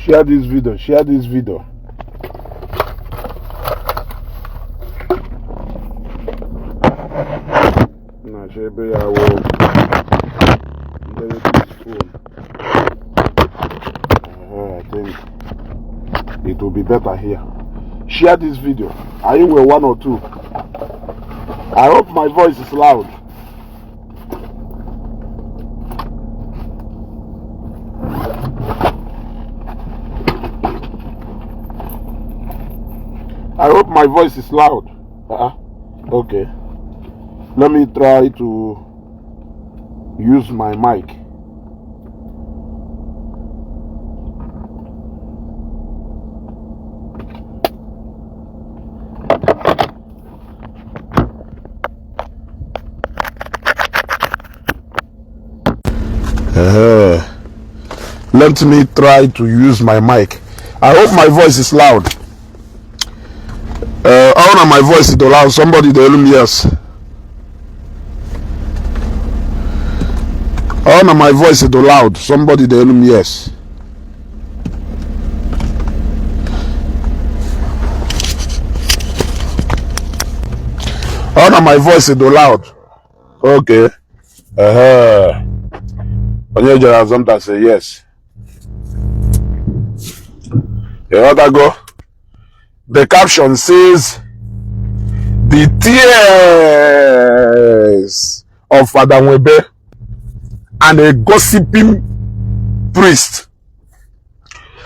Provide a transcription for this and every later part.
Share this video, share this video. Na-achọ ebe ya wụ ndebe this phone. I think it will be better here. Share this video. Anyị nwere one or two. I hope my voice is loud. I hope my voice is loud. Okay. Let me try to use my mic. Let me try to use my mic. I hope my voice is loud. All of my voice is loud. Somebody tell me yes. All of my voice is loud. Somebody tell me yes. All of my voice is loud. Okay. Onye jere azọmta say yes. Ịghọtago? The caption says, "The tears of Father Nwebe and a gossiping priest."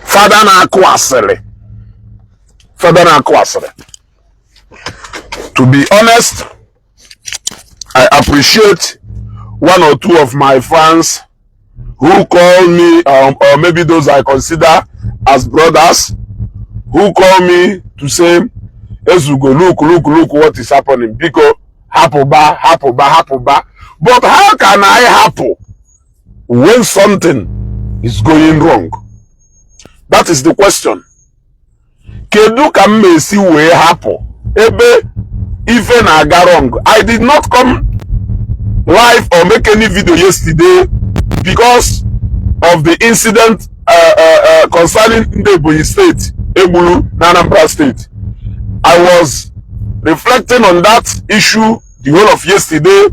Father na-akụ asịrị. Father na-akụ asịrị. To be honest, I appreciate one or two of my fans who call me, or maybe those I consider as brothers, who call me to say, "Ezugo, look, look, look what is happening. Biko, hapụba, hapụba, hapụba." But how can I hapụ when something is going wrong? That is the question. Kedu ka m esi wee hapụ ebe ife na-aga wrong? I did not come live or make any video yesterday because of the incident concerning ndị Ebonyi State egburu na Anambra State. I was reflecting on that issue the whole of yesterday.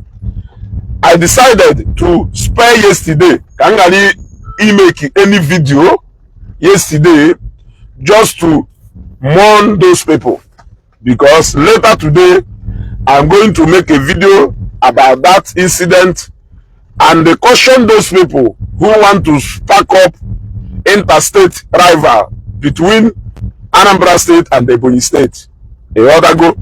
I decided to spare yesterday ka m ghara imake any video yesterday, just to mourn those people, because later today I'm going to make a video about that incident and caution those people who want to spark up interstate rival between Anambra State and Ebonyi State. Ịghọtago?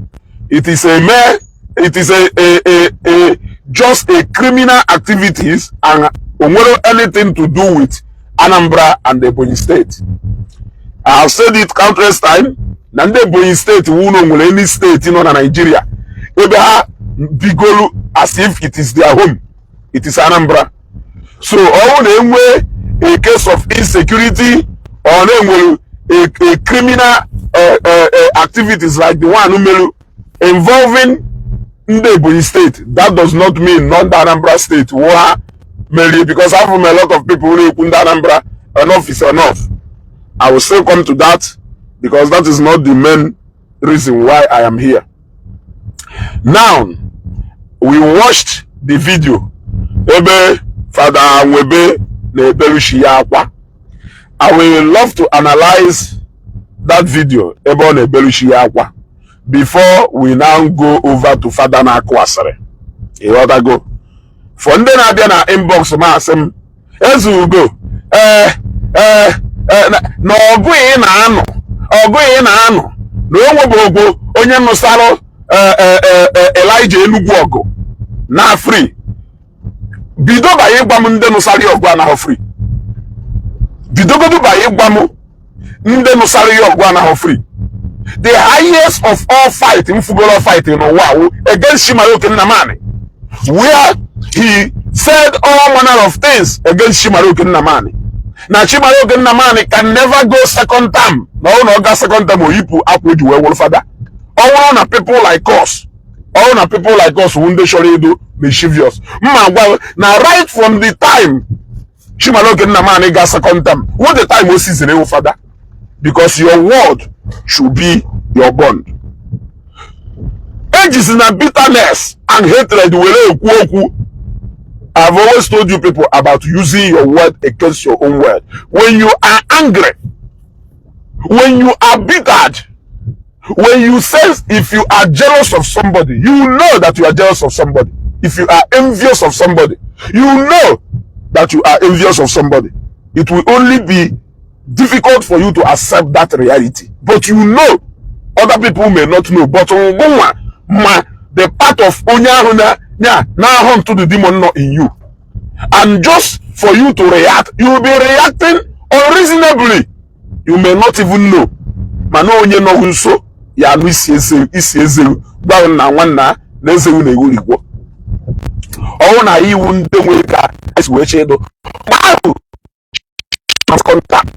It is a mere, it is a just a criminal activities and onwere anything to do with Anambra and Ebonyi State. I have said it countless time na ndị Ebonyi State wu na onwere any state nọ na Nigeria ebe ha bigolu as if it is their home. It is Anambra. So ọ bụrụ na enwee a case of insecurity or na enwere a criminal activities like the one melu involving ndị Ebonyi State, that does not mean not ndị Anambra State wụ ha merie, because after a lot of people na-ekwu ndị Anambra, enough is enough. I will still come to that because that is not the main reason why I am here. Now, we watched the video ebe Father Nwebe na-eberushi ya akwa. I will love to analyze that video ebe ọ na-eberushi ya akwa before we now go over to Father na-akụ asịrị. Ịghọtago? For ndị na-abịa na inbox m asị m, "Ezugo, ee ee na ọgụ ị na-anụ, ọgụ ị na-anụ na o nwebụ onye nụsarụ Elijah Enugwu ọgụ na free." Bido banye ịgwa m ndị nụsara ya ọgụ anaghị free. Bidogodu banye ịgwa m ndị nụsara ya ọgụ anaghị free. The highest of all fight mfugolo fight n'ụwa wụ against Chimaroke Nnamani, where he said all manner of things against Chimaroke Nnamani, na Chimaroke Nnamani can never go second term, na ọ na ọ ga second term, oyipụ akwa o ji wee wụrụ fada. Ọ bụrụ na people like us, ọ bụrụ na people like us wụ ndị chọrọ ịdụ mischievous, mma gwa na right from the time Chimaroke Nnamani ga second term, what the time o siziri ewu fada? Because your word should be your bond. Ejizi na bitterness and hatred were ekwu okwu. I've always told you people about using your word against your own word. When you are angry, when you are bittered, when you say, if you are jealous of somebody, you know that you are jealous of somebody. If you are envious of somebody, you know that you are envious of somebody. It will only be difficult for you to accept that reality. But you know, other people may not know. But ngụnwa ma the part of onye ahụ na ya na-ahụ ntụ, the demon not in you. And just for you to react, you will be reacting unreasonably. You may not even know. Mana onye nọ nso ya anụ isi eze isi ezewu gwa na nwanna na ezewu na-ewurigwo ọnwụ na iwu ndị nwere ka esi wee chedo mgbe ahụ contact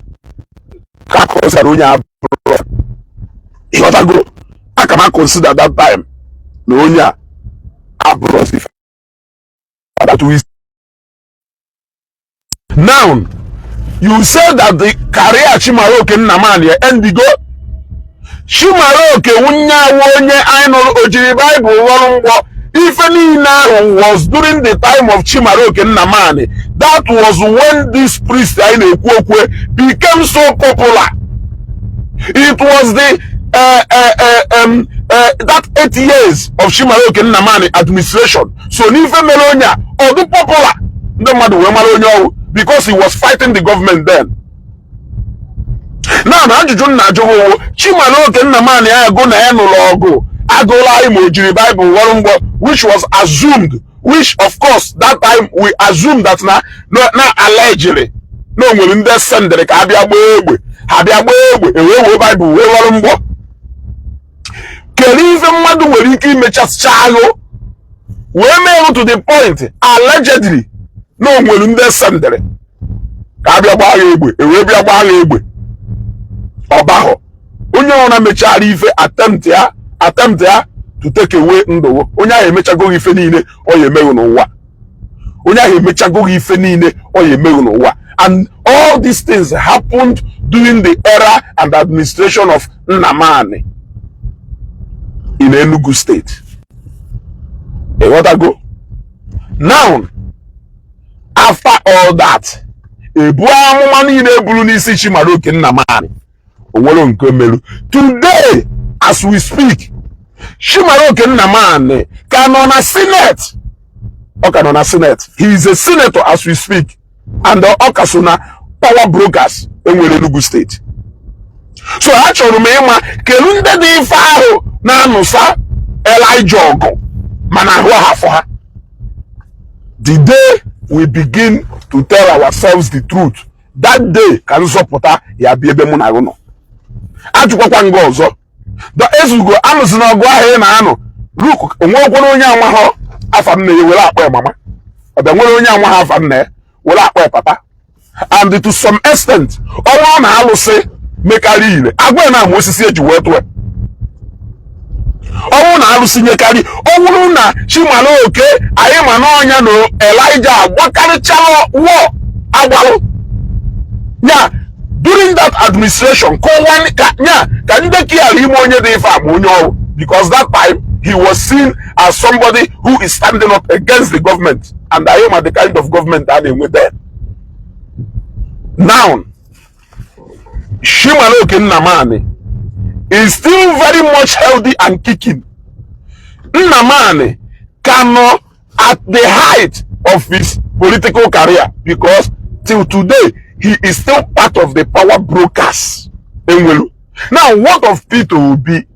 ka akọzara onye abụrụ, ịghọtago? Aka m consider that time na onye a abụrụzi that we. Now you say that the career Chimaroke Nnamani endigo. Chimaroke nwunye awụ onye anyị nụrụ o jiri Baịbụl ghọrọ mgbọ. Ife niile ahụ was during the time of Chimaroke Nnamani. That was when this priest anyị na-ekwu okwu became so popular. It was the that 8 years of Chimaroke Nnamani administration. So n'ife mere onye a ọ dị popular, ndị mmadụ wee mara onye ọwụ because he was fighting the government then. Now na ajụjụ nna ajụ bụ, Chimaroke Nnamani agụ na ya nụrụ ọgụ agụla anyị ma o jiri Bible ghọrọ mgbọ, which was assumed, which of course that time we assumed that na allegedly na o nwere ndị sendịrị ka abịa gbaa egbe, ha bịa gbaa egbe, ewee wee Bible wee ghọrọ mgbọ. Kedu ife mmadụ nwere ike imechasịcha ahụ wee mee to the point allegedly na o nwere ndị sendịrị ka abịa gbaa ha egbe, ewee bịa gbaa ha egbe? Ọbahụ onye ọra mechara ife attempt ya to take away ndụ onye ahụ, emechagoghị ife niile ọ ya emeghị n'ụwa. Onye ahụ emechagoghị ife niile ọ ya emeghị n'ụwa. And all these things happened during the era and administration of Nnamani in Enugu State. Ịghọtago? Now, after all that, ebu amụma niile eburu n'isi Chimaroke Nnamani, onwere nke meru. Today as we speak, Chimaroke Nnamani ka nọ na Senate. Ọ ka nọ na Senate. He is a senator as we speak, and ọ ka so na power brokers enwere Enugu State. So achọrọ m ịma kedu ndị dị ife ahụ na-anụsa Elijah ọgụ mana ahụ ha afọ ha. The day we begin to tell ourselves the truth, that day ka nzọpụta ya bịa ebe mụ na gị nọ. Ajụkwakwa nga ọzọ da ezugo anụzi na ọgụ ahụ ị na-anụ. Look, onwekwara onye amaghọ afa nne ya were akpọ ya mama. Ọbịa nwere onye amaghọ afa nna ya were akpọ ya papa. And to some extent, ọnwa ọ na-alụsị mekarị ire agwa ya na ama osisi eji wee tụọ ọnwụ na alụsị nyekarị. Ọ bụrụ na Chimaroke anyị ma n'ọnya na Elijah agbakarịchala wọ agbalụ ya during that administration, kọwa ka ya ka ndị kiara ime onye dị ife ama onye ọrụ, because that time he was seen as somebody who is standing up against the government, and anyị ma the kind of government a na-enwe there. Now Chimaroke Nnamani is still very much healthy and kicking. Nnamani ka nọ at the height of his political career because till today he is still part of the power brokers enwelu. Now, what of Peter Obi?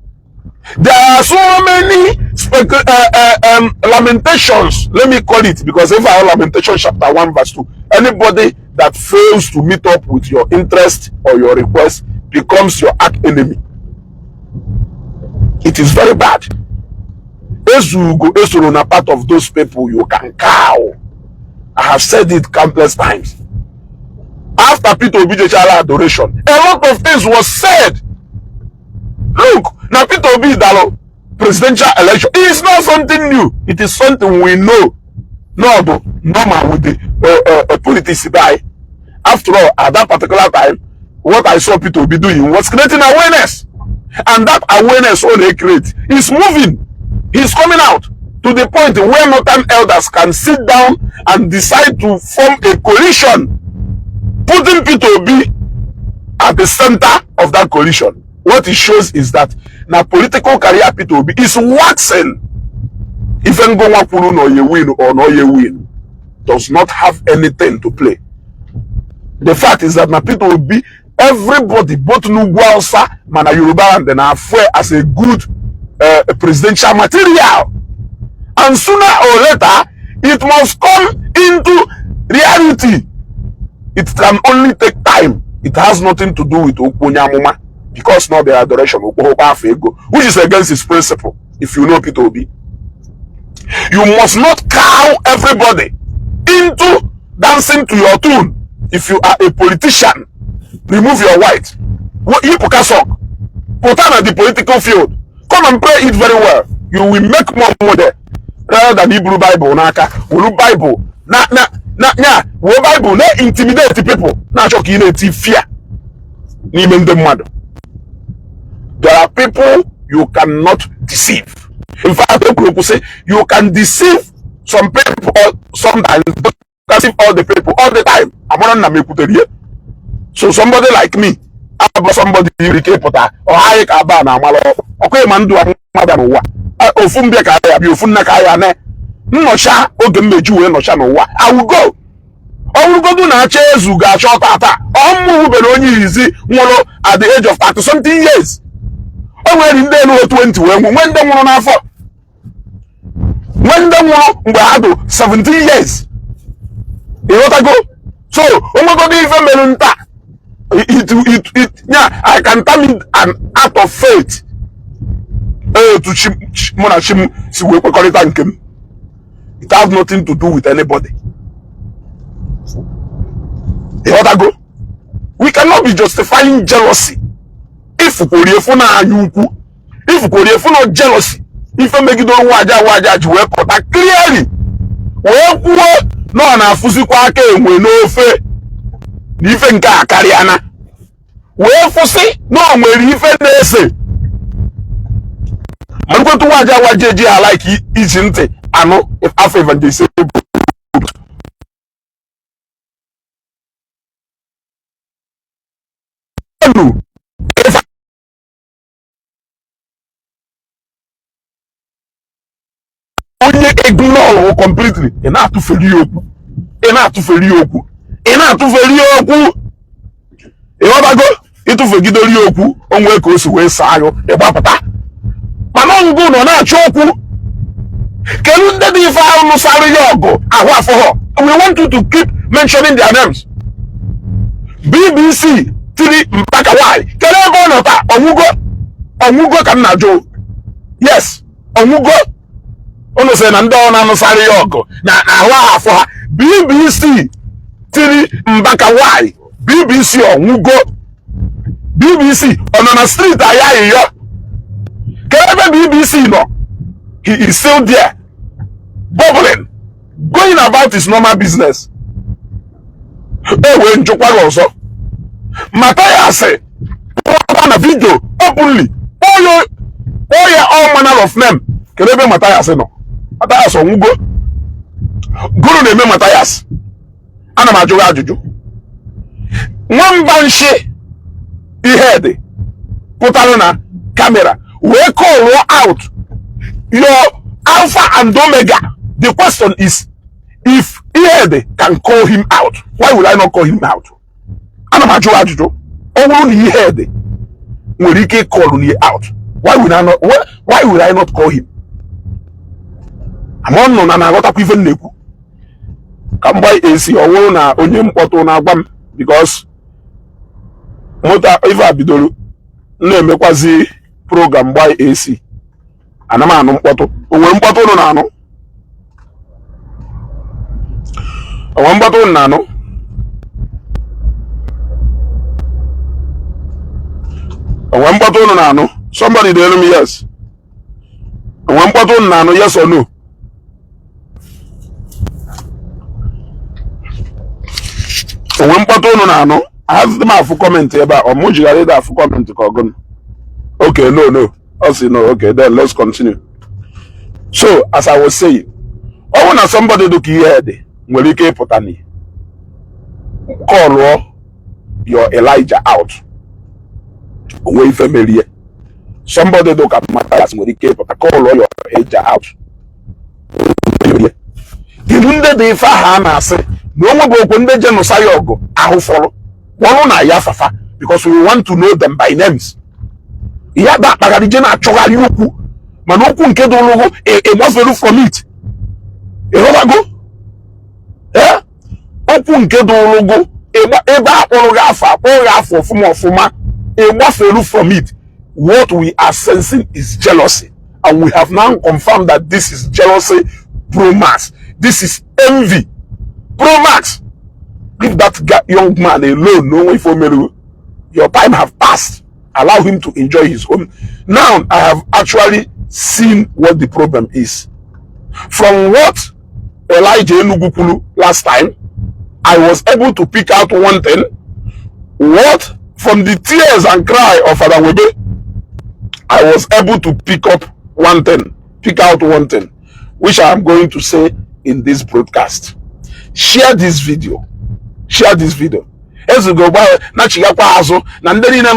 There are so many lamentations, let me call it, because if I Lamentation chapter 1 verse 2, anybody that fails to meet up with your interest or your request becomes your arch enemy. It is very bad. Ezugo esoro na part of those people you can cow. I have said it countless times. After Peter Obi jechara adoration, a lot of things was said. Look, na Peter Obi dalo presidential election. It is not something new. It is something we know. No, normal with the politics by. After all, at that particular time, what I saw Peter Obi doing was creating awareness, and that awareness ọ na-create is moving. He's coming out to the point where northern elders can sit down and decide to form a coalition, putting Peter Obi at the center of that coalition. What it shows is that na political career Peter Obi is waxing. Ife ngonwa kwuru na oye win or na oye win does not have anything to play. The fact is that na Peter Obi, everybody, both n'ugwu Hausa mana Yoruba and na-afụ as a good presidential material, and sooner or later it must come into reality. It can only take time. It has nothing to do with okwu onye amụma, because not the adoration okwu afọ ego, which is against his principle. If you know Peter Obi, you must not cow everybody into dancing to your tune. If you are a politician, remove your white, yipụ cassock, pụta na the political field, come and play it very well. You will make more money there rather than iburu Bible n'aka, wuru Bible na na na nya were Bible na intimidate people, na-achọ ka ị na-eti fear n'ime ndị mmadụ. There are people you cannot deceive. In fact, ekwuru okwu sị you can deceive some people sometimes, but you can deceive all the people all the time. Amara nna m ekwutere ihe. So somebody like me abụ somebody nwere ike ịpụta ọha anyị ka aba na amala ọkụ ịma ndụ mmadụ n'ụwa. Ofu mbịa ka ya bịa, ofu nna ka ya ne nnọcha oge mmeji wee nọcha n'ụwa awugo. Ọ bụrụgodu na acha ezu ga-achọ tata ọmụ wubere onye izi nwụrụ at the age of 30 something years. O nwere ndị elu 20 wee nwụ, nwee ndị nwụrụ n'afọ, nwee ndị nwụrụ mgbe ha dị 17 years. Ịghọtago? So onwegodo ife mere nta, it yeah, I can term it an act of faith. Etu chi mụ na chi m si wee kwekọrịta nke m, it has nothing to do with anybody. Ịghọtago? We cannot be justifying jealousy. Ifukwori efu na anya ukwu, ifukwori efu na jealousy, ife megidere nwaja nwaja ji wee pụta clearly wee kwuo na ọ na-afụzikwa aka enwe n'ofe na ife nke a karịa na wee fụsị na o nwere ife na-ese malụkwetụ nwaja nwaja eji ha like iji ntị anụ afọ evangelist. Enu onye ignore completely, ị na-atụferi ya okwu, ị na-atụferi ya okwu, ị na-atụferi ya okwu. Ịghọtago? Ịtụfegidori ya okwu, onwe ka o si wee saa anyụ ịgbapụta. Mana ngụ nọ na-achọ okwu, kedu ndị dị ife ahụ nụsara ya ọgụ ahụ afọghọ? We want you to keep mentioning their names. BBC tiri Mbaka why? Kedu ebe ọ nọ taa? Ọnwụgo, ọnwụgo ka m na-ajụ. Yes, ọnwụgo. Unu sị na ndị ọ na-anụsara ya ọgụ na ahụ afọ ha. BBC tiri Mbaka why? BBC ọnwụgo. BBC ọ nọ na street aya ayịyọ? Kedu ebe BBC nọ? He is still there, bubbling, going about his normal business. E wee njụkwa gị ọzọ, Mathias pụta na video openly kpọọ ya all manner of name. Kedu ebe Mathias nọ? Mathias ọnwụgo. Gụrụ na-eme Mathias. Ana m ajụ gị ajụjụ. Nwamba nshi ihe dị pụtara na camera wee call out your alpha and omega. The question is, if Ihede can call him out, why will I not call him out? Ana m ajụ ajụjụ. Ọ bụrụ na Ihede nwere ike call ya out, why will I not call him? Ama nọ na na-aghọtakwa ife m na-ekwu. Ka m gba esi ọ bụrụ na onye mkpọtụ na-agwa m, because moto ife a bidoro na-emekwazi program gba AC, ana m anụ mkpọtụ. O nwere mkpọtụ unu na-anụ? O nwere mkpọtụ unu na-anụ? O nwere mkpọtụ unu na-anụ? Somebody dey m. Yes, o nwere mkpọtụ unu na-anụ? Yes or no? Onwe mkpọtụ unu na-anụ? Azụ m afụ comment ebe a. Ọ mụ jighara ịda afụ comment ka ọ gụnụ? Okay, no, ọ sị no. Okay, then let's continue. So as I was saying, ọ bụrụ na somebody dị ka ihe dị nwere ike ịpụta na call your Elijah out, onwe ife merie. Somebody dị ka Matthias nwere ike ịpụta call your Elijah out, merie. Kedu ndị dị ife ahụ a na-asị na o nwebe okwu ndị je nụsa ya ọgụ ahụ fọrọ kpọrọ na ya fafa? Because we want to know them by names. Ya da akpagharị je na-achọgharị okwu, mana okwu nke dị ụlụgụ ịgbafere from it. Ịghọtago? Ee, okwu nke dị ụlụgụ ebe a kpọrọ gị afọ, akpọrọ gị afọ ọfụma ọfụma, ịgbafere from it. What we are sensing is jealousy, and we have now confirmed that this is jealousy pro max. This is envy pro max. Leave that young man alone. No way for me. Your time have passed. Allow him to enjoy his own. Now I have actually seen what the problem is. From what Elijah Enugu kwuru last time, I was able to pick out one thing. What from the tears and cry of Father Webe, I was able to pick up one thing, pick out one thing, which I am going to say in this broadcast. Share this video. Share this video. Ezugo gba na chigakwa azụ na ndị niile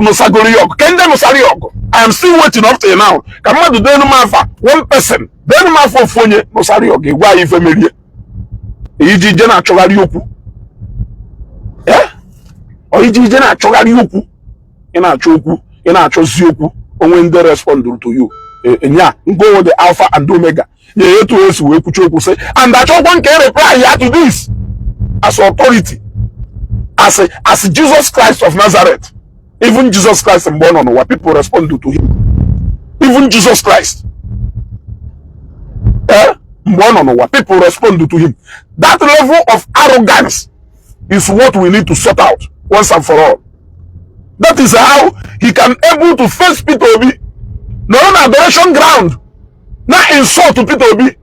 nụsagoro ya ọgụ, ke ndị nụsara ya ọgụ. I am still waiting up till now ka mmadụ denu m afa one person, denu m afa ofu onye nụsara ya ọgụ, egwa ya ife merie iji je na-achọgharị okwu. Eh, ọ iji ije na-achọgharị okwu, ị na-achọ okwu, ị na-achọzi okwu. Onwe ndị respond to you nya ngo the Alpha and Omega nye etu esi wee kwuchi okwu sị and achọkwa nke reply ya to this as authority, as Jesus Christ of Nazareth. Even Jesus Christ, mgbe ọ nọ n'ụwa, people respond to him. Even Jesus Christ, eh, mgbe ọ nọ n'ụwa, people respond to him. That level of arrogance is what we need to sort out once and for all. That is how he can able to face Peter Obi nọrọ na adoration ground na insult to Peter Obi,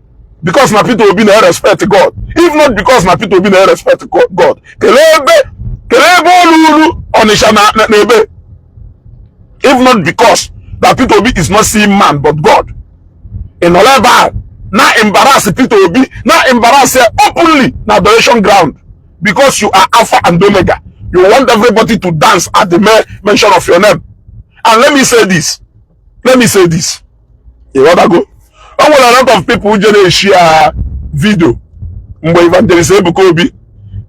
because na Peter Obi na respect God. If not because na Peter Obi na respect God, kelee ebe, kelee ebe olu ulu Ọnịsha na ebe. If not because that Peter Obi is not seeing man but God, ị nọrọ ebe a na embarrass Peter Obi, na embarrass ya openly na adoration ground, because you are Alpha and Omega. You want everybody to dance at the mere mention of your name. And let me say this, let me say this. Ịghọtago? O nwere a lot of people je na-eshare video mgbe Evangelist Ebuka Obi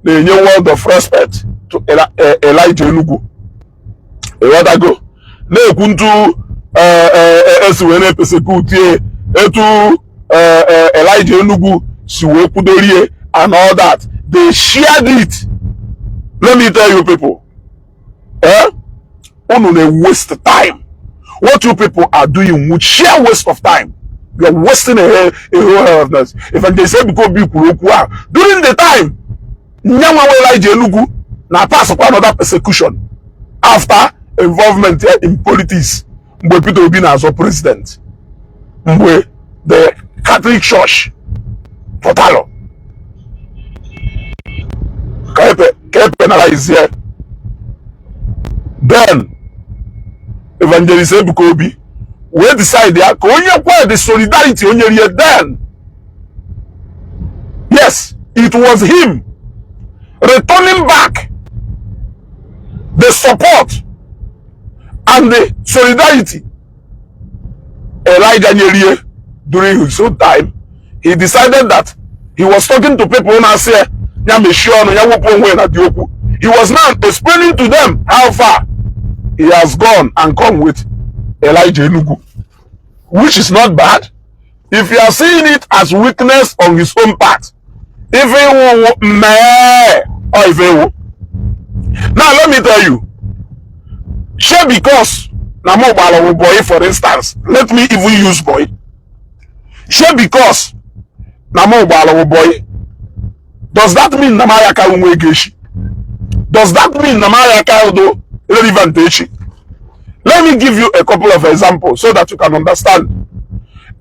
na-enye word of respect to Elijah Enugu. Ịghọtago? Na-ekwu ntu esi wee na-epersecute, etu Elijah Enugu si wee kwudorie and all that. They shared it. Let me tell you people, eh, unu na waste time. What you people are doing with sheer waste of time. You are wasting a whole hell of this. Evangelist Ebuka Obi kwuru okwu ahụ during the time nyanwa Elijah Enugu na pass kwa another persecution after involvement in politics, mgbe Peter Obi na-azọ president, mgbe the Catholic Church pụtalụ ka e penalize ya. Then Evangelist Ebuka Obi wee decide ya ka onye kwe the solidarity onye rie. Then yes, it was him returning back the support and the solidarity Elijah nyerie during his own time. He decided that he was talking to people na-asị ya ya mechie ọnụ, ya wepụ onwe ya na dị okwu. He was now explaining to them how far he has gone and come with Elijah Enugu, which is not bad if you are seeing it as weakness on his own part. If he will mee or if he will. Now let me tell you, shey because na mo gbara boy, for instance, let me even use boy, shey because na mo gbara boy, does that mean na m aya ka nwe ego echi? Does that mean na m aya ka do relevant echi? Let me give you a couple of examples so that you can understand.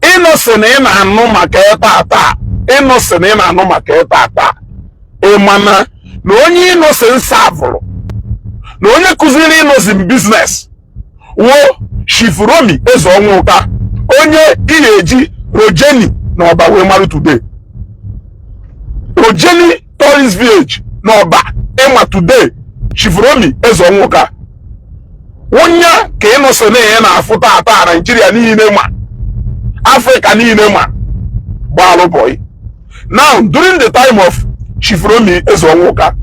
Innocent ị na-anụ maka ebe taa, Innocent ị na-anụ maka ebe taa, ị mana Na onye Innoson serve-ụrụ, na onye kụziri Innoson business wo Chief Romi Ezeonwuka, onye ị na-eji Rojenny na Ọba wee marụ today. Rojenny Tourist Village na Ọba ịma today, Chief Romi Ezeonwuka onye ka Innoson na-enye na-afụ tata Naijiria niile ma Afrịka niile ma gbaalụ boy. Now, during the time of Chief Romi Ezeonwuka,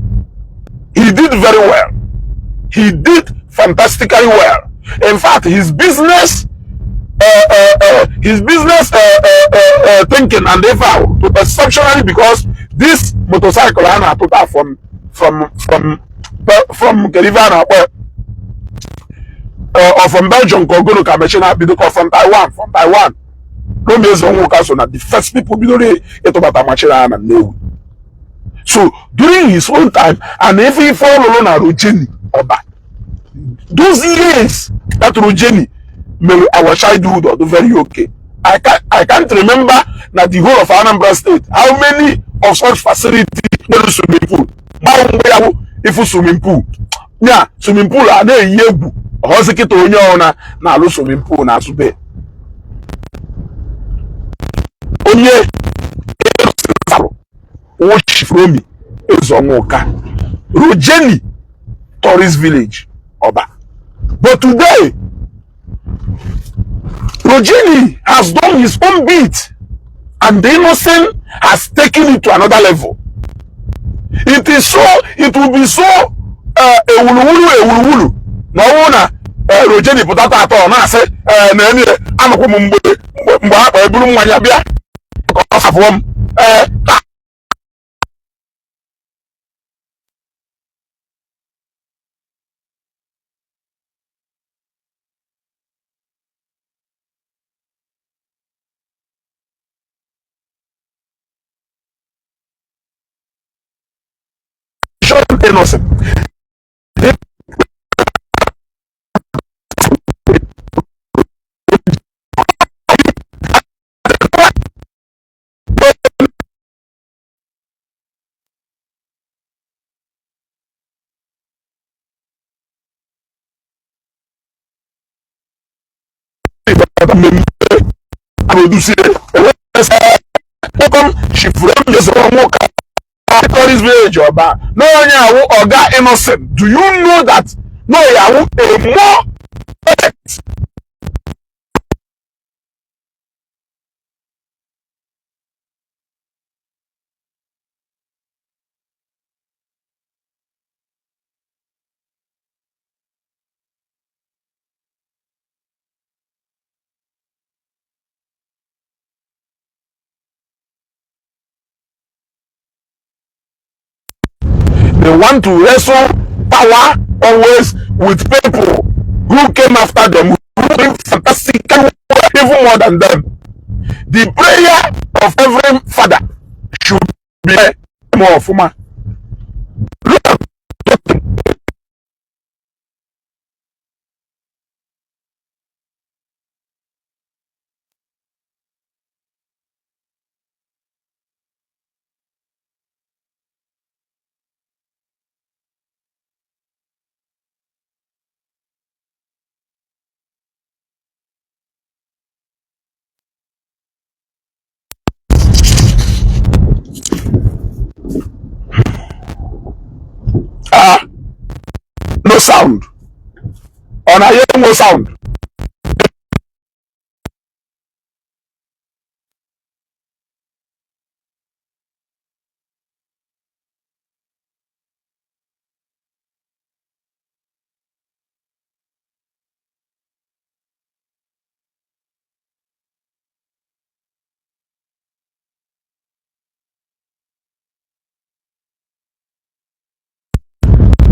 he did very well. He did fantastically well. In fact, his business thinking and ife to exceptionally, because this motorcycle a na-atụta from kedu ife a na-akpọ, or from Belgium ka ogolo ka machine bido, ka from Taiwan, from Taiwan. Romi Ezeonwuka so na the first people bidoro ịtụbata machine a na Nnewi. So during his own time and ife ọlụlụ na Rojenny Ọba, those years that Rojenny mere our childhood ọdụ very okay. I can't remember na the whole of Anambra State how many of such facility nwere swimming pool. Gbanwe mgbe ya bụ ifu swimming pool nya, swimming pool a na-eyi egwu ọhọzi. Kịta onye ọna na-alụ swimming pool na azụbe onye Chief Romi Ezeonwuka, Rojenny Tourist Village Ọba. But today, Rojenny has done his own bit and the Innoson has taken it to another level. It is so, it will be so ewuluwulu ewuluwulu na ọwụ na Rojenny pụta tata ọ na-asị na enyi anọkwa m mgbe ha kpa eburu mmanya bịa ka ọ safụọ m taa. Innocent. Mmemme produce welcome Chief Romi Ezeonwuka, Tourist Village Ọba, na onye awụ Oga Innocent. Do you know that no ya awụ a more perfect They want to wrestle power always with people who came after them, who did fantastically even more than them. The prayer of every father should be more ọfụma. Look at ah, no sound. Ọ na-enye no sound.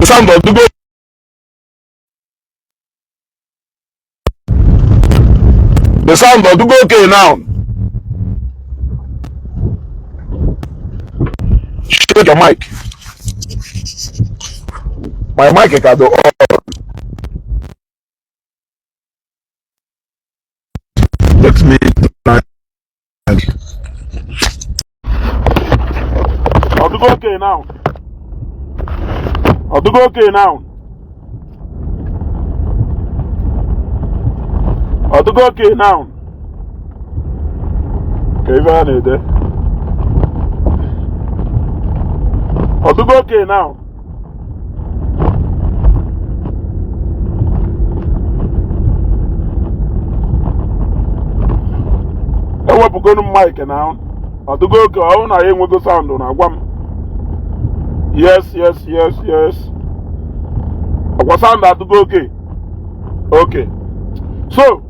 The sound of the go. The sound of the go okay now. Shake your mic. My mic can do on. Let me try. Ọ dịgo okay now. Ọ dụgo okay now? Ọ dụgo okay now? Ka ife a na-ede. Ọ dụgo okay now? Ewepụgonu m mic now. Ọ dụgo okay? Ọ bụrụ na ya enwego sound na-agwa m. Yes. Ọkwa sound adụgo okay? Okay. So,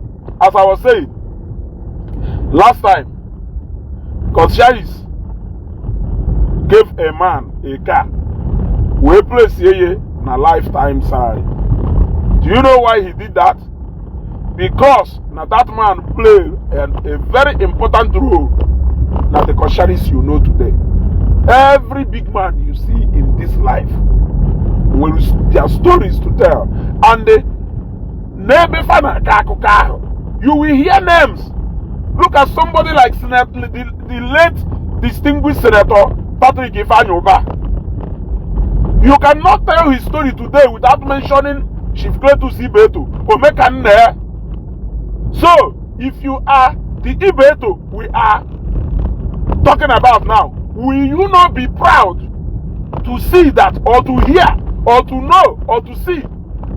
as I was saying, last time, Coscharis gave a man a car wee place ye na lifetime side. Do you know why he did that? Because na that man played a very important role na the Coscharis you know today. Every big man you see in this life will their stories to tell. And they n'ebe fa na-akọ akụkọ ahụ, you will hear names. Look at somebody like the late distinguished Senator Patrick Ifeanyi Ubah. You cannot tell his story today without mentioning Chief Cletus Ibeto, Omekanne. So, if you are the Ibeto we are talking about now, will you not be proud to see that, or to hear, or to know, or to see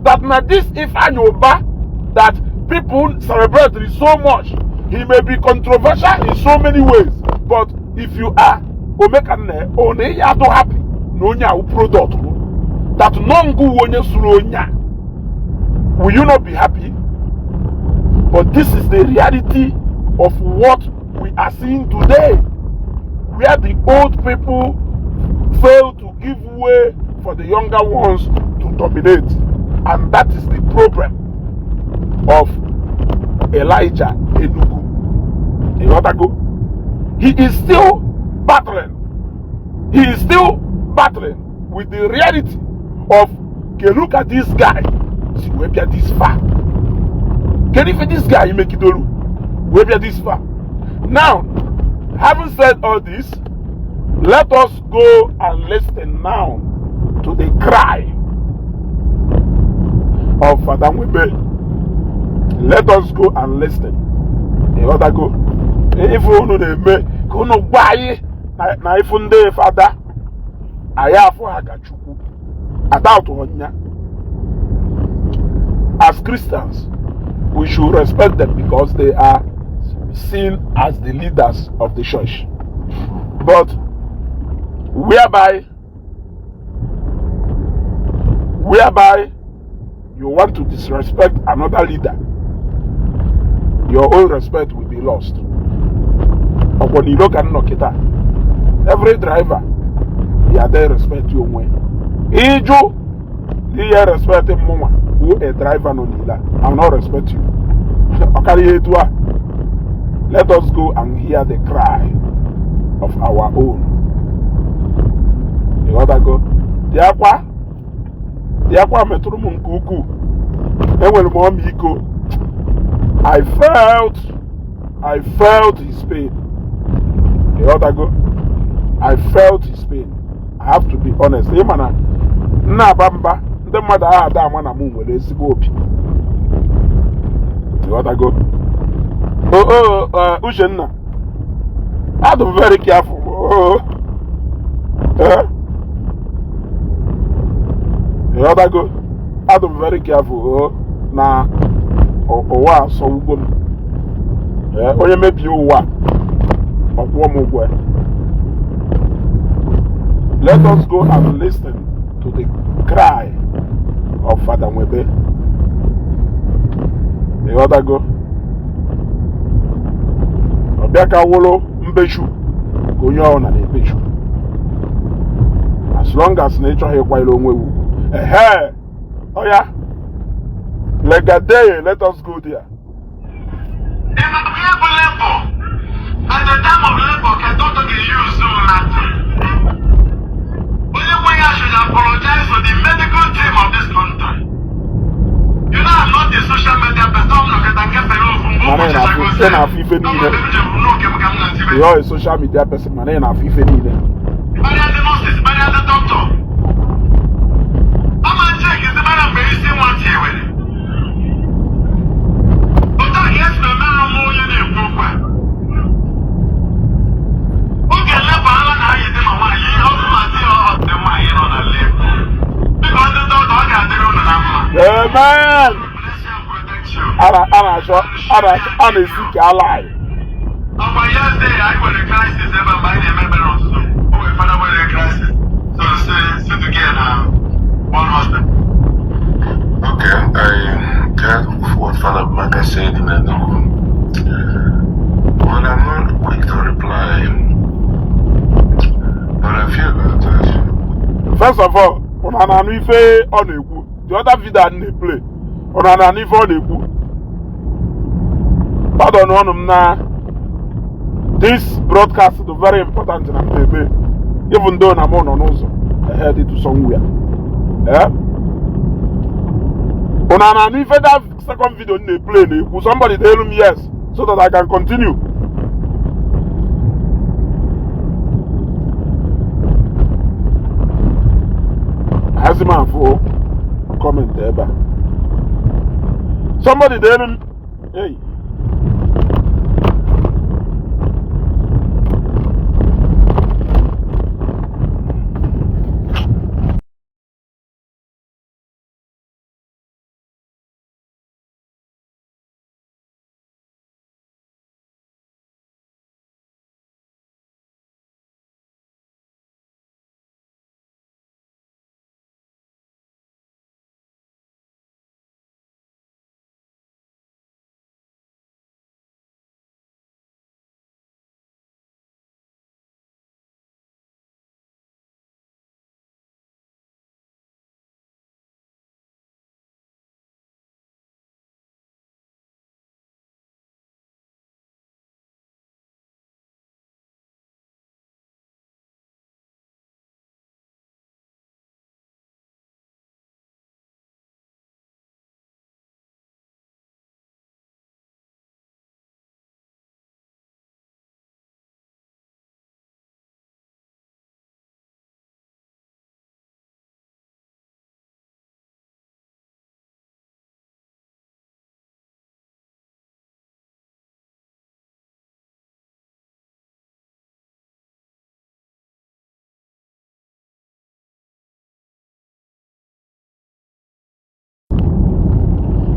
that now this Ifeanyi Ubah that people celebrate so much, he may be controversial in so many ways, but if you are Omekanne, onye ya too happy na onye ahụ product that nongu onye suru onye a, will you not be happy? But this is the reality of what we are seeing today, where the old people fail to give way for the younger ones to dominate. And that is the problem of Elijah Enugu. Ịghọtago? He is still battling. He is still battling with the reality of, okay, look at this guy. Si wee bịa this far. Kedu ife this guy megidolu wee bịa this far? Now, having said all this, let us go and listen now to the cry of Father Nwebe. Let us go and listen. Ịghọtago? Ife unu na-eme ka unu gwa anyị na ifu ndị fada anyị afụ ha ka Chukwu adaụtụ nya. As Christians, we should respect them because they are seen as the leaders of the church. But whereby you want to disrespect another leader, your own respect will be lost. Ọkwọ n'ilo ka nnọ kịta, every driver ya dey respect onwe. Ịjụ n'ihe respect mụnwa who a driver nọ n'ila, I will not respect you. Ọ karịa etu a. Let us go and hear the cry of our own. Ịghọtago? Dị akwa, dị akwa metụrụ m nke ukwuu. Enwere m ọmịiko. I felt his pain. Ịghọtago? I felt his pain. I have to be honest. Ị ma na nna aba mba ndị mmadụ agha ada ama na mụ nwere ezigbo obi. Ịghọtago? Oh, Uchenna, adụ m very careful. Oh, eh? Ịghọtago? Adụ m very careful. Oh, na ụwa asọwugbo m. Eh, onye mebie ụwa ọ kwụọ m ụgwọ ya. Let us go and listen to the cry of Father Nwebe. Ịghọtago? Ọ bịa ka wụrụ mbechu ka onye ọbụla na-ebechu. As long as na ị chọghị ịkwanyere onwe ugwu. Ehe, oya, Legade, let us go there. Ị ma ihe bụ labor? At the time of labor, ka doctor ga-use mmadụ. Onye nwe ya should apologize to the medical team of this country. You know, I'm not a social media person. M nọkọta nkefere ofu mgbe Mana ị na-afụ ife niile. You're a social media person, mana ị na-afụ ife niile. Kparịa ndị nurses, kparịa ndị doctor. Amen. Bless you and protect you. A na-achọ a na-esi ka ally. Ọkwa yesterday anyị nwere crisis ebe mgbe anyị na-eme ekpere ụtụtụ. O nwere fada nwere crisis. So si to get na one hospital. Okay, I get what Father Mbaka said in Enugu. Well, I'm not quick to reply, but I feel that First of all, ụna na-anụ ife ọ na-ekwu. The other video a na-eplay, ụna na-anụ ife ọ na-ekwu. Pardon ọnụ m na this broadcast is very important na mkpebe, even though na mụ nọ n'ụzọ headed to somewhere. Eh? Ụna na-anụ ife that second video m na-eplay na-ekwu? Somebody tell m yes so that I can continue. Hazi m afụ comment ebe a. Somebody tell m hey.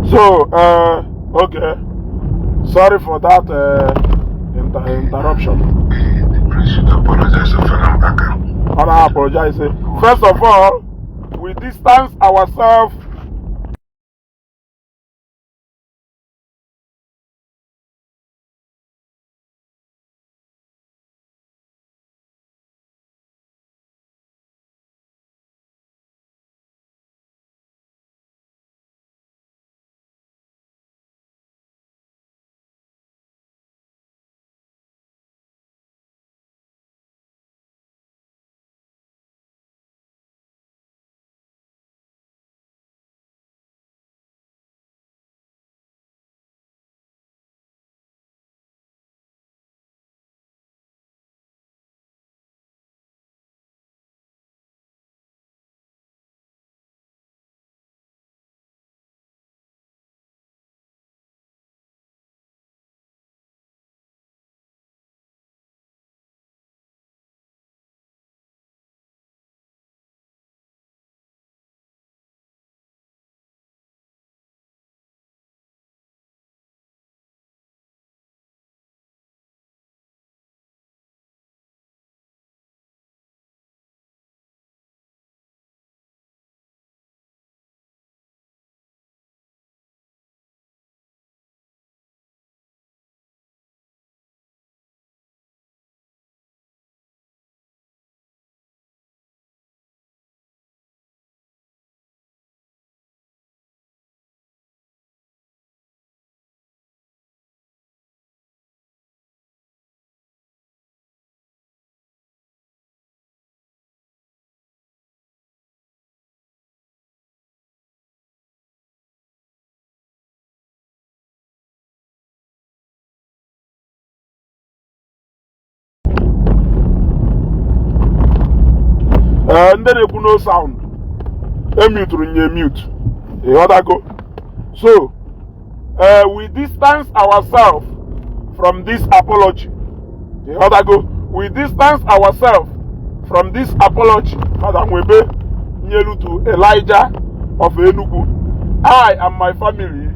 So, okay. Sorry for that interruption. The priest should apologize to Father Mbaka. And I apologize. First of all, we distance ourselves. Ee, ndị na-ekwu no sound, emuturu nye mute, ịghọtago? So we distance ourselves from this apology, ịghọtago? We distance ourselves from this apology Father Nwebe nyelu to Elijah of Enugu. I and my family,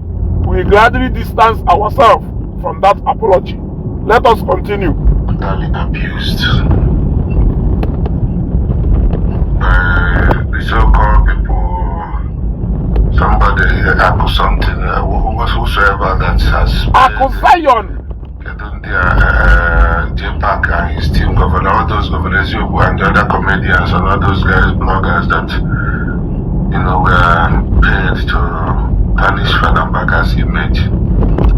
we gladly distance ourselves from that apology. Let us continue. Totally abused by the so-called people. Somebody, Aku something, whosoever that has Akụ Zion. Kedu ndị a, J-Park and his team, governor, all those governors, Eziokwu and the other comedians and all those guys, bloggers that were paid to tarnish Father Mbaka's image.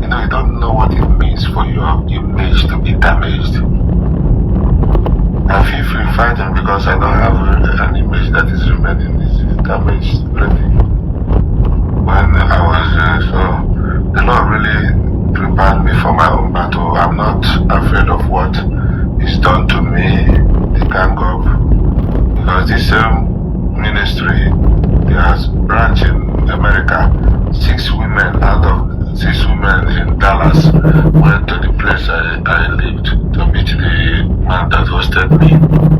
You don't know what it means for your image to be damaged. I feel free fighting because I don't have an image that is remaining, is damaged already. When I was, so the Lord really prepared me for my own battle. I'm not afraid of what is done to me, the gang up, because this same ministry, there's branch in America. Six women out of six women in Dallas went to the place I lived to meet the man that hosted me.